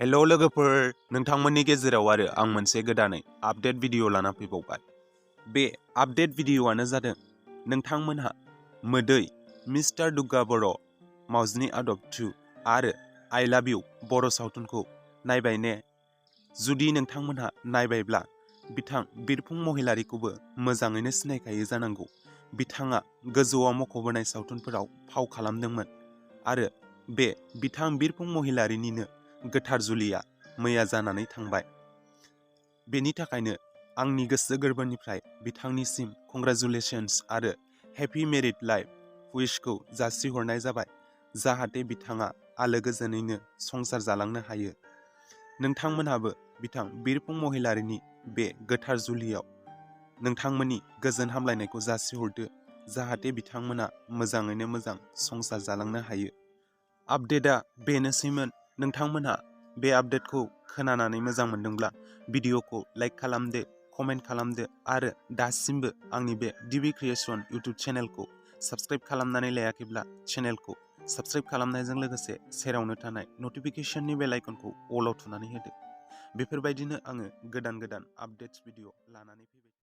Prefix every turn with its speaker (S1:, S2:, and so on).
S1: Hello लोगोफोर, नोंथांमोननि गेजेराव आरो आं मोनसे गोदानै आपडेट भिडिअ लाना फैबावबाय। बे आपडेट भिडिअआनो जादों नोंथांमोनहा मोदै मिस्टार दुग्गा बर' मावजिनि आदब 2 आरो आइ लाभ इउ बर' सावथुनखौ नायबाय ने? जुदि नोंथांमोनहा नायबायब्ला बिथां बिरफुं महिलारिखौबो मोजाङैनो सिनायखायो जानांगौ। बिथाङा गोजौआव मख'बोनाय सावथुनफोराव फाव खालामदोंमोन आरो बे बिथां बिरफुं महिलारिनिनो गोथार जुलिया मैया जानानै थांबाय। बेनि थाखायनो आंनि गोसो गोरबोनिफ्राय बिथांनिसिम कंग्रेचुलेशन्स आरो हेपि मेरिड लाइफ उइशखौ जासिहरनाय जाबाय, जाहाथे बिथाङा आलो गोजोनैनो संसार जालांनो हायो। नोंथांमोनहाबो बिथां बिरफुं महिलारिनि बे गोथार जुलियाव नोंथांमोननि गोजोन हामलायनायखौ जासिहरदो, जाहाथे बिथांमोना मोजाङैनो मोजां संसार जालांनो हायो। आपडेटआ बेनोसैमोन। नोंथांमोनहा बे आपडेटखौ खोनानानै मोजां मोनदोंब्ला भिडिअखौ लाइक खालामदो, कमेन्ट खालामदो आरो दासिमबो आंनि बे डिबि क्रिएशन इउटुब चेनेलखौ साबस्क्राइब खालामनानै लायाखैब्ला चेनेलखौ साबस्क्राइब खालामनायजों लोगोसे सेरावनो थानाय नटिफिकेशननि बेल आइकनखौ अलाव थुनानै होदो। बेफोरबायदिनो आङो गोदान गोदान आपडेट्स भिडिअ लानानै फैबाय।